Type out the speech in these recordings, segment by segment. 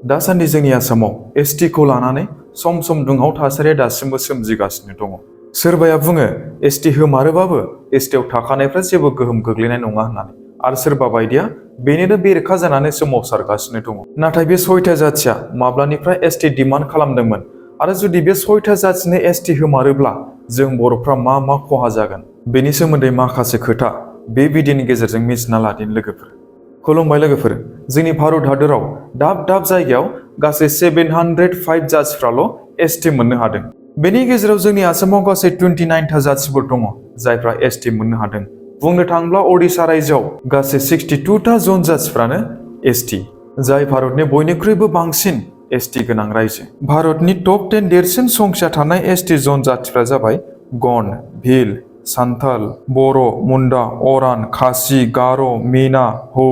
दासान्दि जोंनि आसामाव एसटि खौ लानानै सम सम दुंहाव थासारिया दासिमबो सोमजिगासिनो दङ। सोरबाया बुङो एसटि होमारोबाबो एसटिआव थाखानायफ्रा जेबो गोहोम गोग्लैनाय नङा होननानै, आरो सोरबा बायदिया बेनिनो बेरेखा जानानै सोमावसारगासिनो दङ। नाथाय बे 6था जाथिया माब्लानिफ्राय एसटि डिमान्ड खालामदोंमोन आरो जुदि बे 6था जाथिनो एसटि होमारोब्ला जों बर'फ्रा मा खहा जागोन, बेनि सोमोन्दै माखासे खोथा बे भिडिअनि गेजेरजों मिथिना लादिनि लोगोफोर। खुलुमबाय लोगोफोर। जोंनि भारत हादराव दाब दाब जायगायाव गासै 705 जाथिफ्राल' एसटि मोननो हादों। बेनि गेजेराव जोंनि आसामाव गासै 29था जाथिफोर दङ जायफ्रा एसटि मोननो हादों। बुंनो थाङोब्ला ओडिशा रायजोआव गासै 62था जनजातिफ्रानो एसटि, जाय भारतनि बयनिख्रुइबो बांसिन एसटि गोनां रायजो। भारतनि टप 10 देरसिन संख्या थानाय एसटि जनजातिफ्रा जाबाय गण, भिल, सान्थाल, बर', मुन्डा, अरान, खासि, गार', मीना, हो।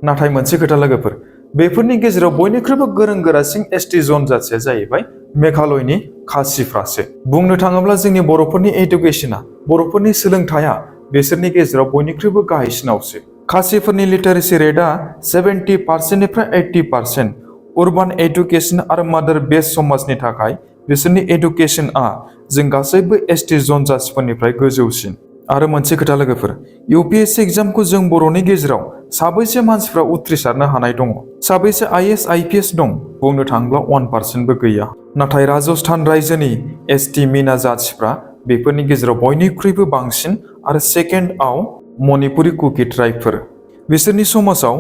नाथाय मोनसे खोथा लोगोफोर, बेफोरनि गेजेराव बयनिख्रुइबो गोरों गोरासिन एसटि जनजातिया जाहैबाय मेघालयनि खासिफ्रासो। बुंनो थाङोब्ला जोंनि बर'फोरनि एडुकेसना, बर'फोरनि सोलोंथाइया बिसोरनि गेजेराव बयनिख्रुइबो गाहायसिनावसो। खासिफोरनि लिटारेसि रेटआ 70% निफ्राय 80%। अर्बान एडुकेसन आरो मादार बेस समाजनि थाखाय बिसोरनि एडुकेसनआ जों गासैबो एसटि जनजातिफोरनिफ्राय गोजौसिन। आरो मोनसे खोथा लोगोफोर, UPSC एग्जामखौ जों बर'नि गेजेराव साबैसे मानसिफ्रा उथ्रिसारनो हानाय दङ? साबैसे IAS IPS दं? बुंनो थाङोब्ला 1%बो गैया। नाथाय राजस्थान रायजोनि एसटि मीना जाथिफ्रा बेफोरनि गेजेराव बयनिख्रुइबो बांसिन, आरो सेकेन्डआव मणिपुरि कुकी ट्राइबफोर। बिसोरनि समाजाव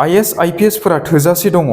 IAS IPS फोरा थोजासे दङ।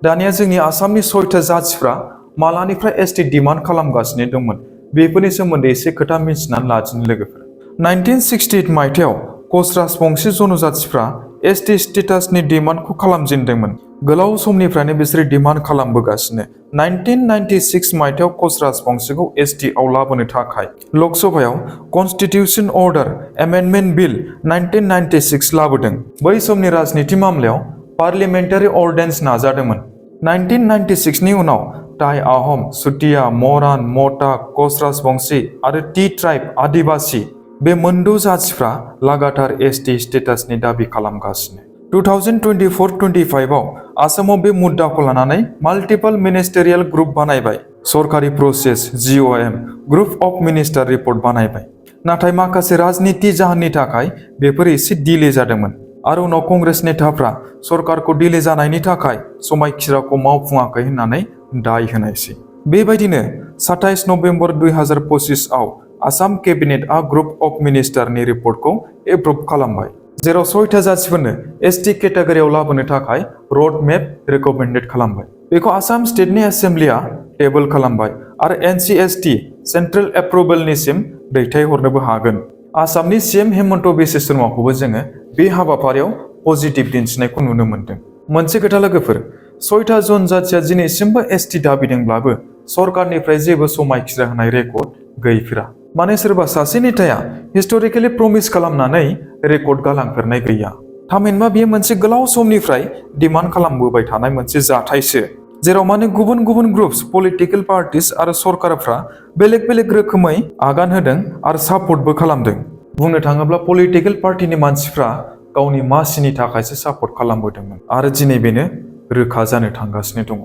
दानिया जोंनि आसामनि 6था जाथिफ्रा मालानिफ्राय एसटि डिमान्ड खालामगासिनो दंमोन, बेफोरनि सोमोन्दै एसे खोथा मिथिनानै लादिनि लोगोफोर। 1968 मायथाइयाव कच राजबंशी जनजातिफ्रा एसटि स्टेटासनि डिमान्डखौ खालामजेनदोंमोन। गोलाव समनिफ्रायनो बिसोरो डिमान्ड खालामबोगासिनो। 1996 मायथाइयाव कच राजबंशीखौ एसटिआव लाबोनो थाखाय लकसभायाव कन्स्टिटिउशन अर्डार एमेन्डमेन्ट बिल 1996 लाबोदों। बै समनि राजनिति मामलायाव पार्लियामेन्टारि अर्डेन्स नाजादोंमोन। 1996 नि उनाव टाई आहम, चुटिया, मरान, मटाक, कच राजबंशी आरो टी ट्राइब आदिबासी बे मोनद' जातिफ्रा लागातार एसटि स्टेटासनि दाबि खालामगासिनो। 2024-25 आव आसामाव बे मुद्दाखौ लानानै माल्टिपल मिनिस्टेरियेल ग्रुप बानायबाय। सरकारि process GOM group of minister report बानायबाय। नाथाय माखासे राजनिति जाहोननि थाखाय बेफोर एसे डिले जादोंमोन, आरो उनाव कंग्रेस नेताफ्रा सरकारखौ डिले जानायनि थाखाय समायखिराखौ मावफुङाखै होननानै दाय होनायसै। बेबायदिनो 27 नबेम्बर 2025 आव आसाम केबिनेटआ ग्रुप अफ मिनिस्टारनि रिपर्टखौ एप्रुभ खालामबाय, जेराव 6था जातिफोरनो एसटि केटेगरियाव लाबोनो थाखाय रड मेप रेकमेन्डेड खालामबाय। बेखौ आसाम स्टेटनि एसेम्ब्लिया टेबल खालामबाय आरो NCST सेन्ट्रेल एप्रुभेलनिसिम दैथायहरनोबो हागोन। आसामनि CM हेमन्त बिश्व शर्माखौबो जोङो बे हाबाफारियाव पजिटिभ दिन्थिनायखौ नुनो मोनदों। मोनसे खोथा लोगोफोर, 6था जनजातिया दिनैसिमबो एसटि दाबिदोंब्लाबो सरकारनिफ्राय जेबो समायखिरा होनाय रेकर्ड गैफेरा। माने सोरबा सासे नेताया हिस्टरिकेलि प्रमिस खालामनानै रेकर्ड गालांफेरनाय गैया। थामहिनबा बेयो मोनसे गोलाव समनिफ्राय डिमान्ड खालामबोबाय थानाय मोनसे जाथायसो, जेराव माने गुबुन गुबुन ग्रुप्स, पलिटिकेल पार्टिस आरो सरकारफ्रा बेलेग बेलेग रोखोमै आगान होदों आरो सापर्टबो खालामदों। बुंनो थाङोब्ला पलिटिकेल पार्टिनि मानसिफ्रा गावनि मासिनि थाखायसो सापर्ट खालामबोदोंमोन, आरो दिनै बेनो रोखा जानो थांगासिनो दङ।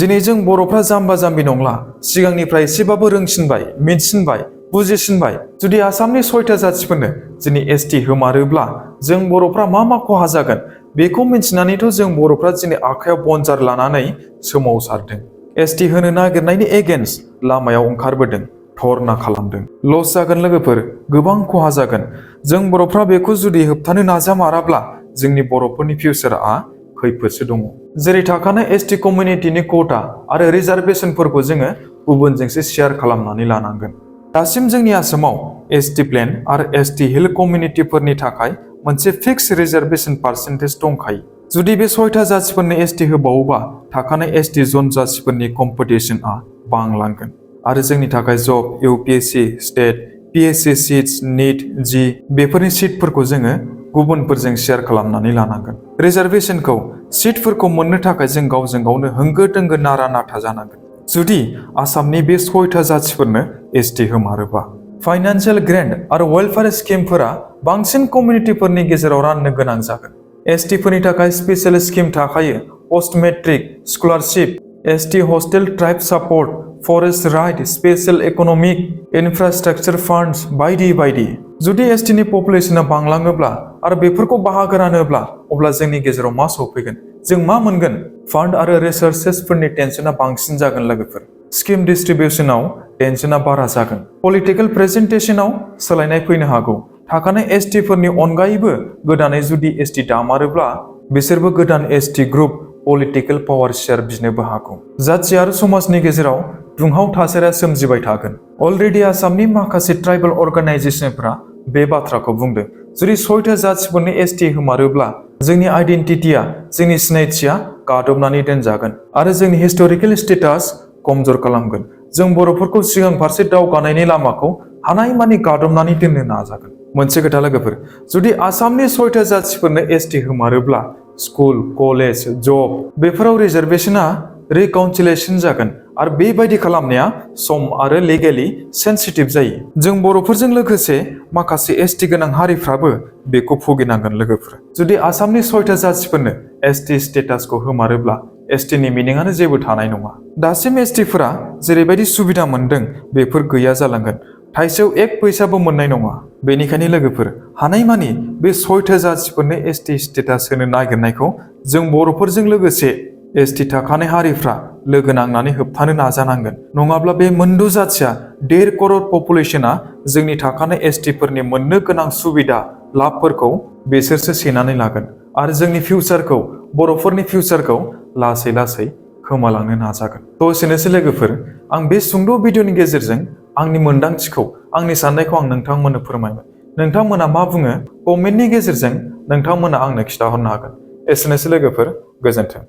दिनै जों बर'फ्रा जाम्बा जाम्बि नंला, सिगांनिफ्राय एसेबाबो रोंसिनबाय, मिथिसिनबाय, बुजिसिनबाय। जुदि आसामनि 6था जातिफोरनो दिनै एसटि होमारोब्ला जों बर'फ्रा मा खहा जागोन, बेखौ मिथिनानैथ' जों बर'फ्रा दिनै आखायाव बनजार लानानै सोमावसारदों। एसटि होनो नागिरनायनि एगेन्स्ट लामायाव ओंखारबोदों, धरना खालामदों। लस जागोन लोगोफोर, गोबां खहा जागोन। जों बर'फ्रा बेखौ जुदि होबथानो नाजामाराब्ला जोंनि बर'फोरनि फिउचारआ खैफोदसो दङ। जेरै थाखानाय एसटि कमिउनिटिनि कोटा आरो रिजार्भेशनफोरखौ जोङो गुबुनजोंसो शेयार खालामनानै लानांगोन। दासिम जोंनि आसामाव एसटि प्लेन आरो एसटि हिल कमिउनिटिफोरनि थाखाय मोनसे फिक्स रिजार्भेशन पार्सेन्टेज दंखायो। जुदि बे 6था जातिफोरनो एसटि होबावोबा थाखानाय एसटि जनजातिफोरनि कम्पिटिशनआ बांलांगोन, आरो जोंनि थाखाय job, UPSC, state, PSC seats, NEET, JEE बेफोरनि सिटफोरखौ जोङो गुबुनफोरजों शेयार खालामनानै लानांगोन। रिजार्भेशनखौ, सिटफोरखौ मोननो थाखाय जों गावजों गावनो होंगो दोंगो नारा नाथा जानांगोन। जुदि आसामनि बे 6था जातिफोरनो एसटि होमारोबा फाइनान्सियेल ग्रेन्ट आरो वेलफेयार स्किमफोरा बांसिन कमिउनिटिफोरनि गेजेराव राननो गोनां जागोन। एसटिफोरनि थाखाय स्पेशेल स्किम थाखायो, post matric scholarship, ST hostel tribe support, forest right, special economic infrastructure funds बायदि बायदि। जुदि एसटिनि पपुलेसना बांलाङोब्ला आरो बेफोरखौ बाहागो रानोब्ला अब्ला जोंनि गेजेराव मा सफैगोन? जों मा मोनगोन? फान्ड आरो रिसोर्सेसफोरनि टेनसना बांसिन जागोन लोगोफोर। स्किम डिस्ट्रिबिउसनाव टेनसना बारा जागोन। पलिटिकेल प्रेजेन्टेसनाव सोलायनाय फैनो हागौ। थाखानाय एसटिफोरनि अनगायैबो गोदानै जुदि एसटि दामारोब्ला बिसोरबो गोदान ST group political power share Binomo हागौ। जाथि आरो समाजनि गेजेराव दुंहाव थासारिया सोमजिबाय थागोन। अलरेडि आसामनि माखासे ट्राइबेल अर्गानाइजेसनफोरा बे बाथ्राखौ बुंदों। जुदि 6था जाथिफोरनो एसटि होमारोब्ला जोंनि आइडेन्टिटिया, जोंनि सिनायथिया गादबनानै दोनजागोन आरो जोंनि हिस्टरिकेल स्टेटास कमजोर खालामगोन। जों बर'फोरखौ सिगां फारसे दावगानायनि लामाखौ हानायमानि गादबनानै दोननो नाजागोन। मोनसे खोथा लोगोफोर, जुदि आसामनि 6था जाथिफोरनो एसटि होमारोब्ला स्कुल, कलेज, जब बेफोराव रिजार्भेशना रिकाउन्सिलेसन जागोन आरो बेबायदि खालामनाया सम आरो लिगेलि सेन्सिटिभ जायो। जों बर'फोरजों लोगोसे माखासे एसटि गोनां हारिफ्राबो बेखौ भुगिनांगोन लोगोफोर। जुदि आसामनि 6था जाथिफोरनो एसटि स्टेटासखौ होमारोब्ला एसटिनि मिनिंआनो जेबो थानाय नङा। दासिम एसटिफोरा जेरैबायदि सुबिदा मोनदों बेफोर गैया जालांगोन। थाइसेयाव 1 फैसाबो मोननाय नङा। बेनिखायनो लोगोफोर, हानायमानि बे 6था जाथिफोरनो एसटि स्टेटास होनो नागिरनायखौ जों बर'फोरजों लोगोसे एसटि थाखानाय हारिफ्रा लोगो नांनानै होबथानो नाजानांगोन। नङाब्ला बे मोनद' जाथिया 1.5 करोड़ पपुलेसना जोंनि थाखानाय एसटिफोरनि मोननो गोनां सुबिदा लाभफोरखौ बिसोरसो सेनानै लागोन आरो जोंनि फिउचारखौ, बर'फोरनि फिउचारखौ लासै लासै खोमालांनो नाजागोन। एसेनोसै लोगोफोर, आं बे सुंद' भिडिअनि गेजेरजों आंनि मोनदांथिखौ, आंनि साननायखौ आं नोंथांमोननो फोरमायबाय। नोंथांमोना मा बुङो? कमेन्टनि गेजेरजों नोंथांमोना आंनो खिन्थाहरनो हागोन। एसेनोसै लोगोफोर, गोजोन्थों।